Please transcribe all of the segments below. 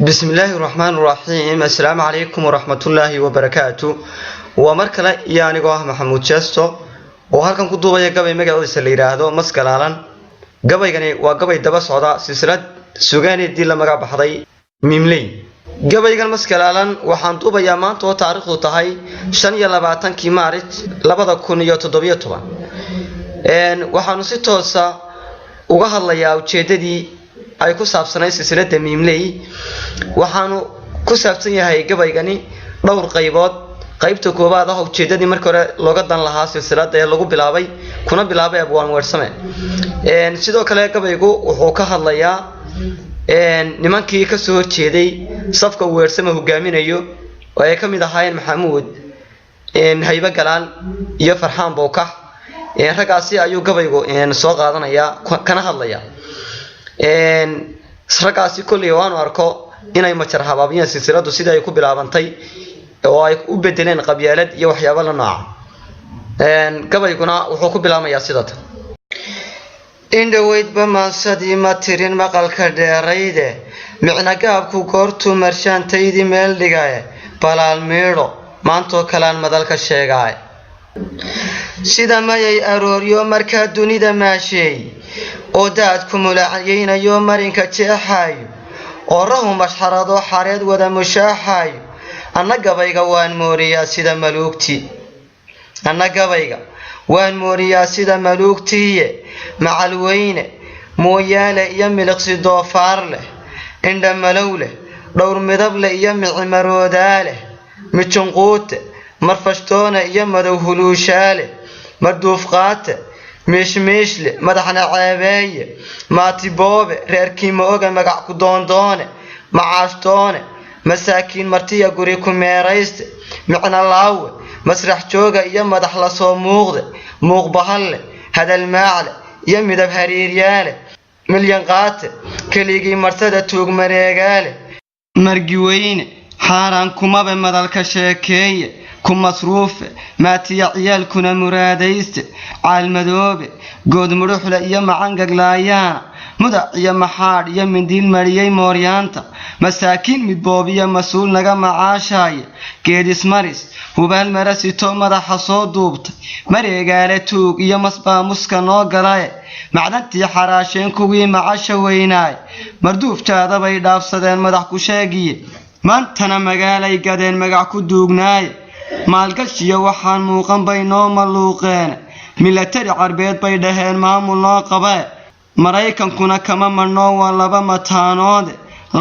Bismillaahi raxmaan raxiim. Assalaamu calaykum waraxmatullaahi wabarakaatu. Waa mar kale iyo anigoo ah Maxamuud Jeesto oo halkan ku duubaya gabay magaciisa la yidhaahdo Masgalaalan. Gabaygani waa gabay daba socda silsilad sugaaneedii la magac baxday Miimley. Gabaygan Masgalaalan waxaan duubayaa maanta oo taariikhdu tahay 25-kii Maarij 2017. Waxaanu si toosa uga hadlayaa ujeedadii ay ku saabsanayd silsilada Miimley. Waxaanu ku saabsan yahay gabaygani dhowr qaybood. Qaybta koowaad ah ujeedadii markii hore looga dan lahaa silsilada ee lagu bilaabay, kuna bilaabay Abwaan Weersame. Sidoo kale gabaygu wuxuu ka hadlayaa nimankii kasoo horjeeday safka Weersame hogaaminayo oo ay ka mid ahaayeen Maxamuud Haybe Galaal iyo Farxaan Bowkax. Raggaasi ayuu gabaygu soo qaadanayaa kana hadlaya. Raggaasi kolley waanu arko inay majar habaabiyeen silsiladu sidii ay ku bilaabantay oo ay u bedeleen qabyaalad iyo waxyaabo la nooca. Gabayguna wuxuu ku bilaabmayaa sidatan: Indhoweydba maansadii ma tirin maqalka dheerayde, micna gaabku goortuu marshaantaydii meel dhigaye, balaal miidho maantoo kalean madalka sheegaay. Sida mayay arooryo markaa dunida maasheey oo daadku mulacayaynayo marinka jeexaayo oo rahu mashxarado xareed wada mushaaxaayo, anna gabayga waan mooriyaa sida maluugtii, anna gabayga waan mooriyaa sida maluugtiiye. Macalweyne mooyaale iyo miliqsi doofaar leh, indha malow leh, dhowr midab leh iyo micimaroodaa leh, mijunquute marfashtoona iyo madow huluushaale, marduufqaate miishmiishle madaxna ceebeeye, maatiboobe reerkii ma oga magac ku doondoone, macaashtoone masaakiin martiya guri ku meerayste, micna laawe masrax jooga iyo madax lasoo muuqde, muuqbahalle hadalmaacle iyo midab hariiryaale, milyanqaate keligii martada tuug mareegaale, margiweyne xaaraan kumabe madalka sheekeeye ku masruufe, maatiya ciyaalkuna muraadayste, caalmadoobe good mudhuxle iyo macangaglaayaana, mudac iyo maxaadh iyo mindiil mariyey mooryaanta, masaakiin midboobiyo mas-uul naga macaashaaye, geedismaris hubaal marasito madaxa soo duubtay, mareegaale tuug iyo masbaamuska noo galaye, macdantii xaraasheen kuwii macasha weynaaye, marduufjaadabay dhaafsadeen madax ku sheegiye, maantana magaalay gadeen magac ku duugnaaye, maalgashiyo waxaan muuqan bay noo maluuqeene, milatari Carbeed bay dhaheen maamul noo qabee, Maraykankuna kama madhnoo waa laba mataanoode,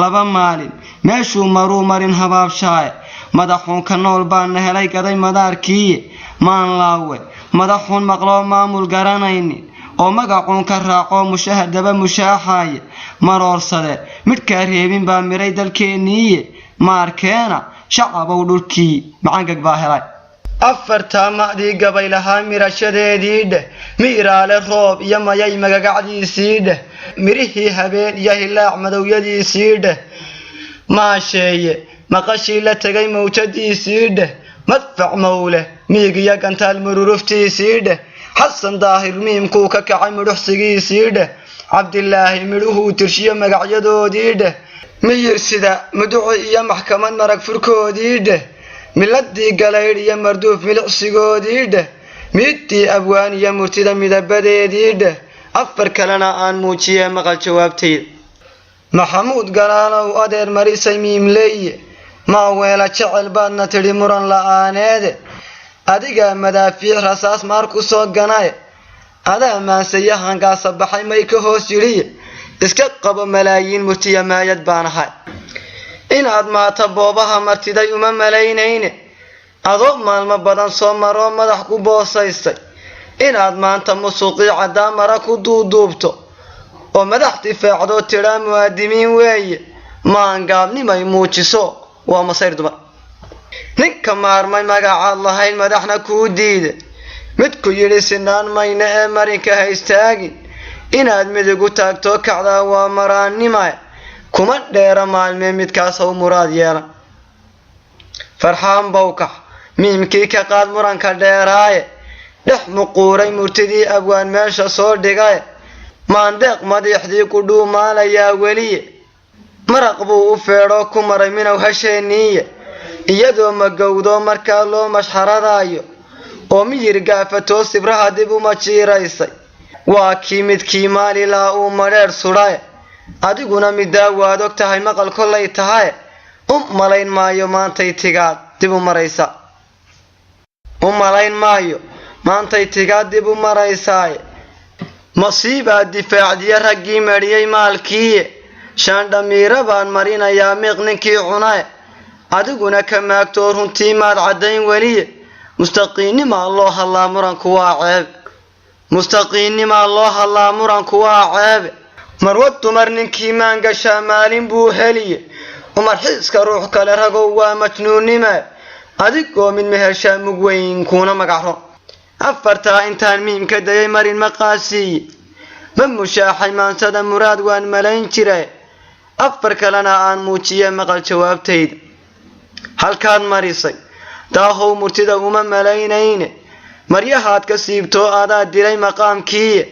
laba maalin meeshuu maruu marin habaabshaaye, madaxuunka nool baana helay gaday madaarkiiye, maanlaawe madaxuun maqloo maamul garanaynin oo magacuun ka raacoo mushahadaba mushaaxaaye, maroorsade midhkaa reebin baa miray dalkeenniiye, maarkeena shacabow dhulkii macangag baa helay. Afartaa ma'dii gabay lahaa mirashadeedii dheh, miiraale roob iyo mayay magagacdiisii dheh, mirihii habeen iyo hilaac madowyadiisii dheh, maasheeye maqashii la tegay mawjadiisii dheh, madfac mawleh miig iyo gantaal mururuftiisii dheh, Xasan Daahir miimkuu ka kacay mudhuxsigiisii dheh, Cabdilaahi midhuhuu tirshiyo magacyadoodii dheh, miyir sida muduci iyo maxkamad marag furkoodii dheh, miladii galaydh iyo marduuf milicsigoodii dheh, miiddii abwaan iyo murtida midabadeedii dheh. Afar kalena aan muujiyee maqal jawaabtayda. Maxamuud Galaalow adeer marisay miimleeye, maa weela jecel baadna tidhi muran la'aaneede, adigaa madaafiic rasaas maar ku soo ganaye, adaa maansayahankaasa baxay may ka hoos yidhiye, iska qabo malaayiin murtiya maayad baan ahay. Inaad maata boobaha martiday uma malaynayne, adoo maalmo badan soo maroo madax ku boosaystay, inaad maanta musuqii caddaa mara ku duuduubto oo madax difaacdoo tidhaa muwaadimiin weeye, maangaabnimay muujiso waa masayr dumar. Ninka maarmay magacaad lahayn madaxna kuu diida, midku yidhi sinaan mayna ee marinka ha istaagin, inaad midigu taagtoo kacdaa waa maraannima, kuma dheera maalmee midkaas haw muraad yeela. Farxaan Bowkax miimkii ka qaad muranka dheeraaye, dhex muquuray murtidii abwaan meesha soo dhigaye, maandeeq madiixdii ku dhuumaalayaa weliye. Maraq buu u feedhoo ku maray minow hasheeniiye, iyadoo magowdoo markaa loo mashxaradaayo, oo miyir gaafatoo sibraha dib u majiiraysay. Waa kii midkii maalilaa uu madheedh sudhae, adiguna middaa waad og tahay maqal kollay tahae. U malayn maayo maantay tigaad dib u maraysa, u malayn maayo maantay tigaad dib u maraysaaye. Masiibaa difaacdiye raggii mariyey maalkiiye, shaandhamiira baan marinayaa miiq ninkii cunae, adiguna ka maagtoo runtii maad caddayn weliye. Mustaqiinnimaa loo hadlaa muranku waa ceebe, mustaqiinnimaa loo hadlaa muranku waa ceebe. Marwad dumar ninkii maangashaa maalin buu heliye, umarxiiska ruux kale ragow waa majnuunnime, adigoo mid meheshaa mug weyn kuuna magacro. Afartaa intaan miimka dayay marin ma qaasiiye, ma mushaaxay maansada muraad waan malayn jire, afar kalena aan muujiye maqal jawaabtayda. Halkaad marisay daahow murtida uma malaynayne, maryahaad ka siibtoo adaa dilay maqaamkiiye.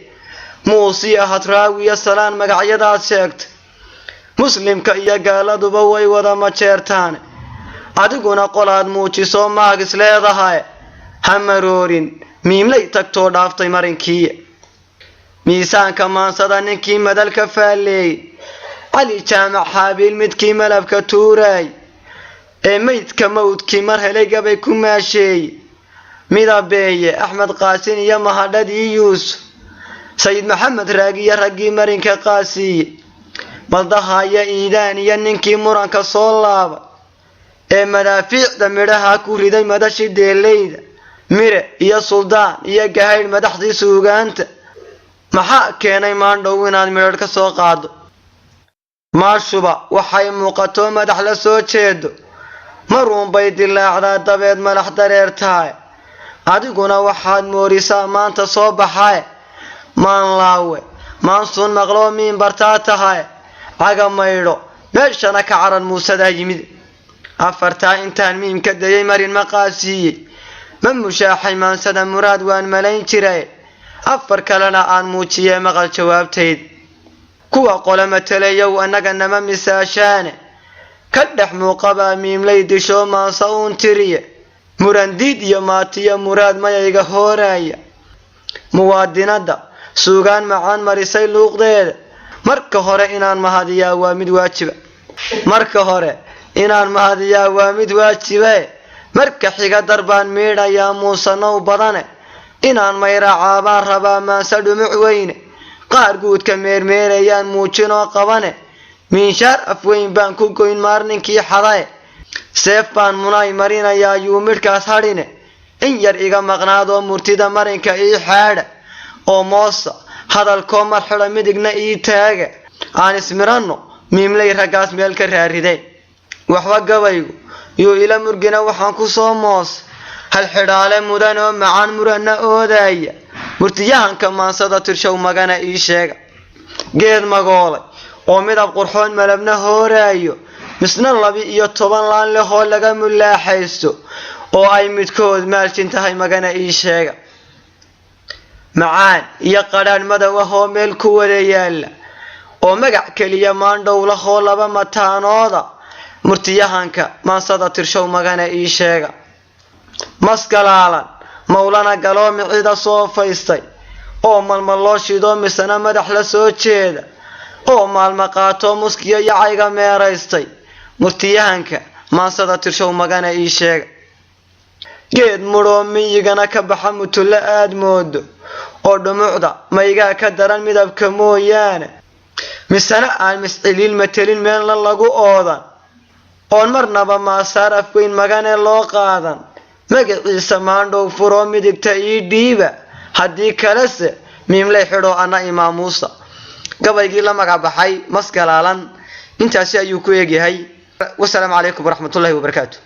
Muusiya hadraawiya salaan magacyadaad sheegtay, muslimka iyo gaaladuba way wada majeertaane, adiguna qolaad muujiso maagis leedahay, ha maroorin miimlay tagtoo dhaaftay marinkiiye. Miisaanka maansada ninkii madalka faalleeyey, Cali Jaamac Xaabiil midkii malabka tuuraay, ee maydka mawdkii mar helay gabay ku maasheeye. Midabeeye Axmed Qaasin iyo mahadhadii Yuusuf, Sayid Maxamed Raagiyo raggii marinka qaasiiye. Maldahaya Iidaan iyo ninkii muranka soo laabay, ee madaafiicda midhaha ku riday madashi deeleyda. Mire iyo Suldaan iyo Gahaydh madaxdii suugaanta, maxaa keenay maandhow inaad midhadh ka soo qaado? Maashuba waxay muuqatoo madax la soo jeedo, maruunbay dilaacdaa dabeed malax dareertahay, adiguna waxaad moorisaa maanta soo baxae. Maan laawe maansuun maqloo miin bartaa tahay, caga maydho meeshana ka caran muusadaa yimid. Afartaa intaan miimka dayay marin ma qaasiiyey, ma mushaaxay maansada muraad waan malayn jiray, afar kalena aan muujiyee maqal jawaabtayd. Kuwa qole matalayow annaga nama misaashaane, ka dhex muuqabaa miimlay dishoo maansa uun tiriye. Murandiid iyo maatiyo muraad mayayga hooraaya, muwaadinadda suugaan macaan marisay luuqdeeda. Marka hore inaan mahadiyaa waa mid waajiba, marka hore inaan mahadiyaa waa mid waajibe. Marka xiga darbaan miidhayaa muusanow badane, inaan mayracaabaan rabaa maanse dhumuc weyne. Qaar guudka meermeerayaan muujinoo qabane, miinshaar afweyn baan ku goyn maarninkii xadae. Seef baan munaay marinayaa yuu midhkaas hadhine, in yar iga maqnaadoo murtida marinka ii xaadha, oo moosa hadalkoo mar xidha midigna ii taaga. Aan ismiranno miimlay raggaas meel ka raaride. Waxba gabaygu yuu ila murgina, waxaan ku soo moos hal xidhaale mudan oo macaan muranna oodaaya. Murtiyahanka maansada tirshow magana ii sheega. Geed magoolay oo midab qurxoon malabna hooraayo, misna 12 laan lehoo laga mulaaxaysto, oo ay midkood maalshin tahay magana ii sheega. Macaan iyo qadhaan madow ah oo meel ku wada yaalla, oo magac keliya maandhow lahoo laba mataanooda, murtiyahanka maansada tirshow magana ii sheega. Maskalaalan mawlana galoo micida soo faystay, oo malmal loo shidoo misana madax la soo jeeda, oo maalma qaatoo muskiyo yacayga meeraystay, murtiyahanka maansada tirshow magana ii sheega. Geed mudhoo miyigana ka baxa mutullo aad moodo, oo dhumucda maygaa ka daran midabka mooyaane, misana aan misciliil matelin meelna lagu oodan, oon marnaba maasaar afweyn magane loo qaadan, magaciisa maandhow furoo midigta ii dhiiba, haddii kalese miimlay xidhoo anna imaamuusa. Gabaygii la magac baxay Masgalaalan intaasi ayuu ku eegyahay. Wasalaamu calaykum waraxmatullahi wabarakaatu.